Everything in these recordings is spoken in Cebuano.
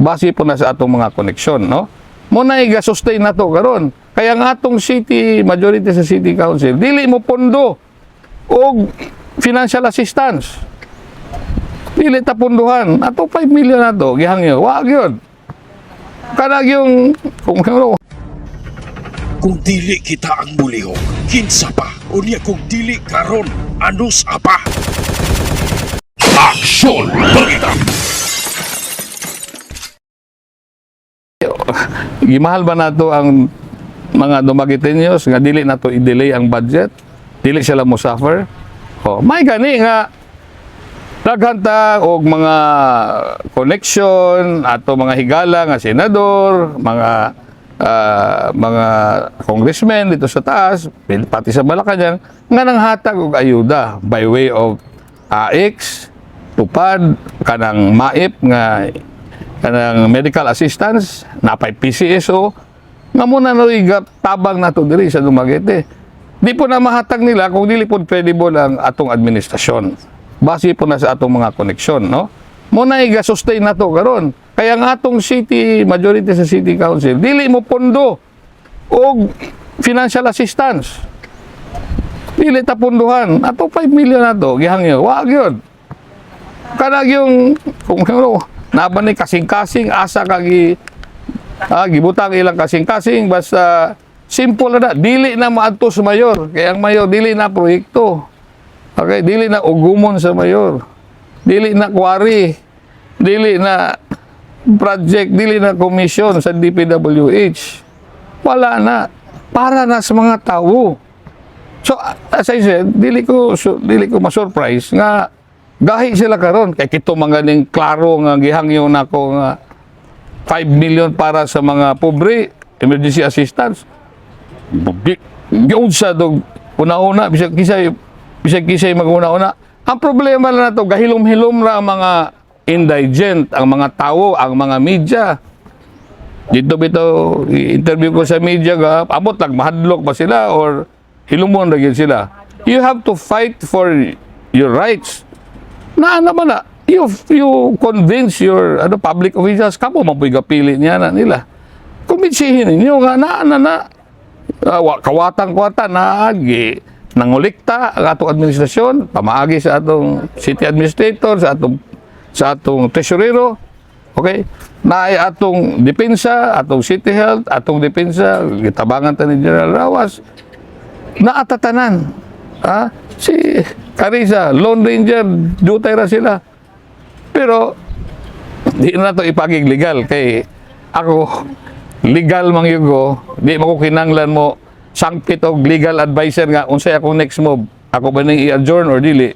Base po na sa atong mga koneksyon, no? Mo na iga-sustain nato karon. Kaya ang atong city, majority sa city council, dili mo pondo og financial assistance. Dili ta pondohan. Ato 5 million nato gihangyo. Wa gyud. Kanag yung kung ano. Kung dili kita ang mulihok, kinsa pa? Unya kung dili karon, anus apa? Aksyon Balita! Gimahal ba nato ang mga Dumagueteños nga dili nato i-delay ang budget? Dili sila mo suffer? Oh, may gani nga daghan ta og mga connection ato mga higala nga senador, mga congressmen dito sa taas, pati sa Malacañang nga nanghatag og ayuda by way of AX, tupad, kanang MAIP nga kanang medical assistance, napay PCSO, nga muna na tabang nato diri sa Dumaguete. Di po na mahatag nila kung dili po credible ang atong administrasyon. Base po na sa atong mga koneksyon, no? Muna iga-sustain nato karon. Kaya ang atong city, majority sa city council, dili mo pondo og financial assistance. Dili ta pondohan. Ato 5 million nato gihangyo. Wa gyud. Kanag yung kung ano, naban ni kasing-kasing asa ka gi gibutang ilang kasing-kasing, basta simple na, dili na maadto sa mayor kay ang mayor dili na proyekto. Okay, dili na ugumon sa mayor, dili na quarry, dili na project, dili na commission sa DPWH. Wala na, para na sa mga tao. So as I said, dili ko ma-surprise nga gahi sila karon kay kito mga ning klaro nga gihangyo nako nga 5 million para sa mga pobre, emergency assistance. Giunsa dog una-una, bisag kisay maguna-una. Ang problema lang nato, gahilom-hilom ra ang mga indigent, ang mga tao, ang mga media. Dito bito interview ko sa media ga, abot lang mahadlok ba sila or hilumon ra gyud sila. You have to fight for your rights. Na ano man na, you convince your ano public officials, kamo man po'y gapili niya na nila. Kumbinsihin ninyo nga na na na kawatang kwarta naagi nangolekta ang atong administrasyon pamaagi sa atong city administrator, sa atong tesorero. Okay, naay atong depensa, atong city health, atong depensa, gitabangan ta ni General Rawas naatatanan. Si Carissa, Lone Ranger, dutay ra sila, pero di na to ipagig legal kay ako legal mang yugo, di mo ko kinanglan mo sangpit og legal advisor nga unsay akong next move, ako ba ning i-adjourn or dili.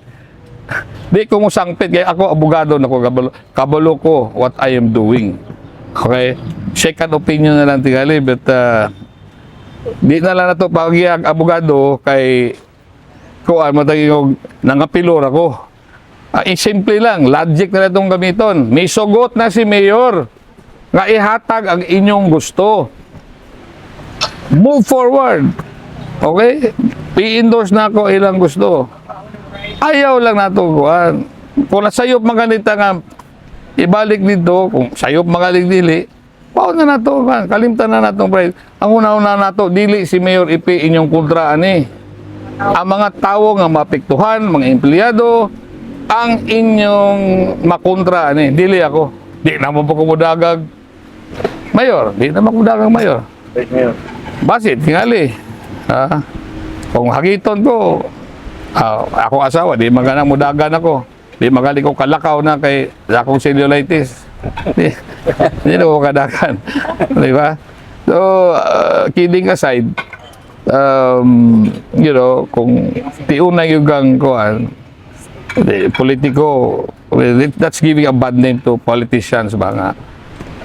Di ko mo sangpit kay ako abogado na ko, kabalo, kabalo ko what I am doing. Okay, second opinion na lang tingali, but di na lang na to pagiyag abogado kay kuan matagi og nangapilor ako. Eh, simple lang, logic na lang itong gamiton. May sugot na si Mayor nga ihatag ang inyong gusto. Move forward. Okay? I-endorse na ako ilang gusto. Ayaw lang nato kuan. Kung nasayop maganita nga ibalik dito, kung sayop magaling dili, pao na nato kan, kalimtan na natong pride. Ang una-una nato dili si Mayor Ipi inyong kontra ani. Ang mga tao nga maapektuhan, mga empleyado, ang inyong makontra ani, dili ako. Di na mo pa kumudagag mayor, di na makudagang mayor. Mayor. Basit, tingali. Ha? Kung hagiton ko, ako asawa, di maganang mudagan ako. Di magali ko kalakaw na kay akong cellulitis. Di na ko kadagan. Di ba? So, kidding aside, kung tiuna yung gang kuan, di, politiko, well, that's giving a bad name to politicians ba nga.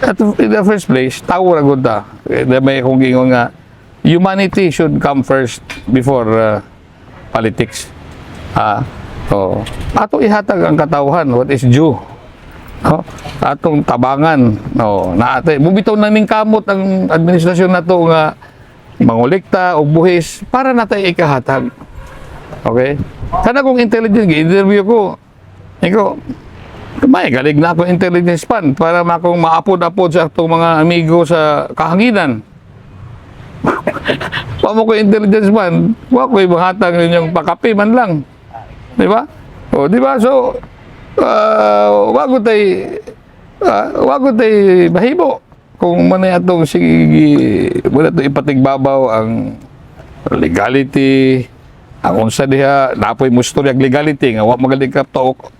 At in the first place, tao ra gud ta. Eh, di may akong gingon nga, humanity should come first before politics. Oh. Ato ihatag ang katawhan, what is due. No? Atong tabangan. No, naate bubitaw na ning kamot ang administrasyon nato nga mangolekta og buhis para natay ikahatag. Okay? Kana kong intelligent, gi-interview ko. Iko, May galig na ako intelligence fund para makong maapod-apod sa atong mga amigo sa kahanginan. Wa mo ko intelligence fund, wa ko ibuhatag ninyong pakape man lang. Di ba? O, di ba? So, wa ko tay mahibo kung manay atong sige wala to ipatigbabaw ang legality, ang unsa diha napoy mustorya legality nga wa magaling ka tuok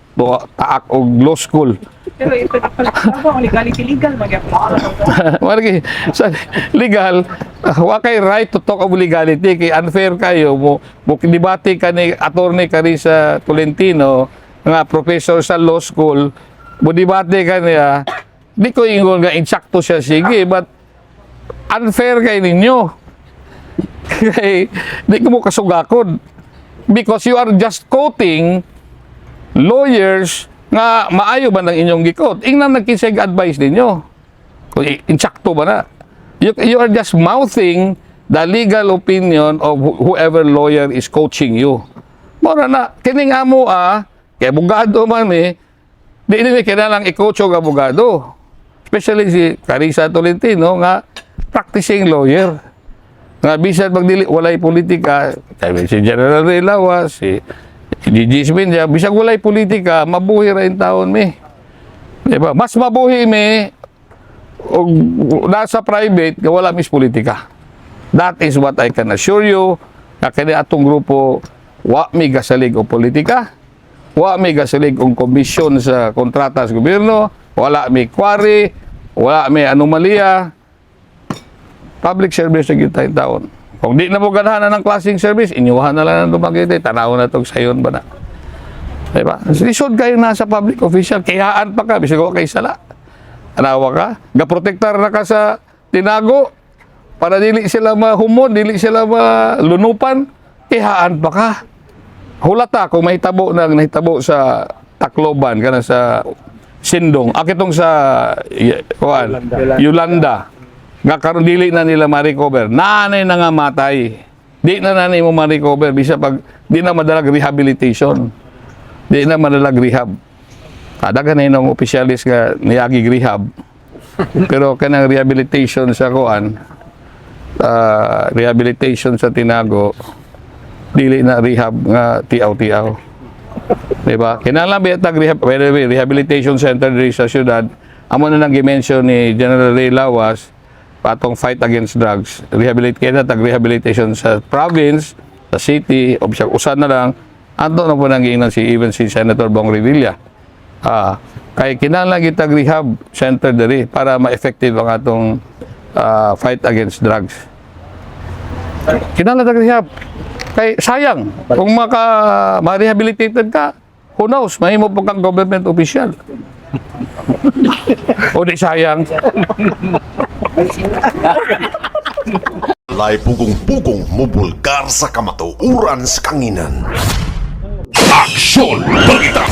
taak og law school. Pero ito, ako ang legality, legal magyapon. Margi sa legal, wa kay right to talk of legality kay unfair kayo mo mo debate ka ni Attorney Carissa Tolentino nga professor sa law school, mo debate ka niya. Di ko ingon nga insakto siya, sige, but unfair kay ninyo kay di ko mo kasugakon because you are just quoting lawyers nga maayo ba ng inyong gikot. Ingnan nagkisig advice ninyo kung insakto ba na. You are just mouthing the legal opinion of whoever lawyer is coaching you. Mora na, kining amo ah, kay abogado man eh, di ni kinahanglang i-coach og abogado. Especially si Carissa Tolentino nga practicing lawyer. Nga bisan magdili walay politika, kay si General Ray Lawas, si Gigi Sminja, bisag walay politika, mabuhi ra in taon mi. Di ba? Mas mabuhi mi og nasa private nga wala mis politika. That is what I can assure you nga kini atong grupo, wa mi gasalig og politika, wa mi gasalig og komisyon sa kontrata sa gobyerno, wala mi quarry, wala mi anomalya. Public service na gyud tayong taon. Kung di na mo ganahan ng klaseng service, inyuhan na lang ng Dumaguete, tanaw na tong sayon ba na. Diba? Lisod kayo nasa public official, kayaan pa ka, bisag wa kay sala. Anawa ka, gaprotektar na ka sa tinago para dili sila mahumon, dili sila malunupan, ihaan pa ka. Hulata kung mahitabo nang nahitabo sa Tacloban kana sa Sindong, akitong sa kuan, Yolanda. Nga karon dili na nila ma-recover. Naanay na nga matay. Di na nanay mo ma-recover bisa pag di na madalag rehabilitation. Di na madalag rehab. Daghan na yung opisyalis nga niagi rehab. Pero kanang rehabilitation sa kuan, rehabilitation sa tinago, dili na rehab nga tiaw-tiaw. Di ba? Kinahanglan ba tag rehab, by the way, rehabilitation center diri sa syudad. Amo na nang gi-mention ni General Ray Lawas patong fight against drugs. Rehabilitate kaya tag rehabilitation sa province, sa city, o bisag usa na lang. Anto na po nang giingnan si even si Senator Bong Revilla. Kay kinahanglan kitag rehab center diri para ma-effective ang atong fight against drugs. Kinahanglan tag rehab. Kay sayang kung maka ma-rehabilitated ka, who knows, mahimo pa kang government official. O di sayang. Walay pugong-pugong mubulgar sa kamatuoran sa kanginan. Aksyon Balita!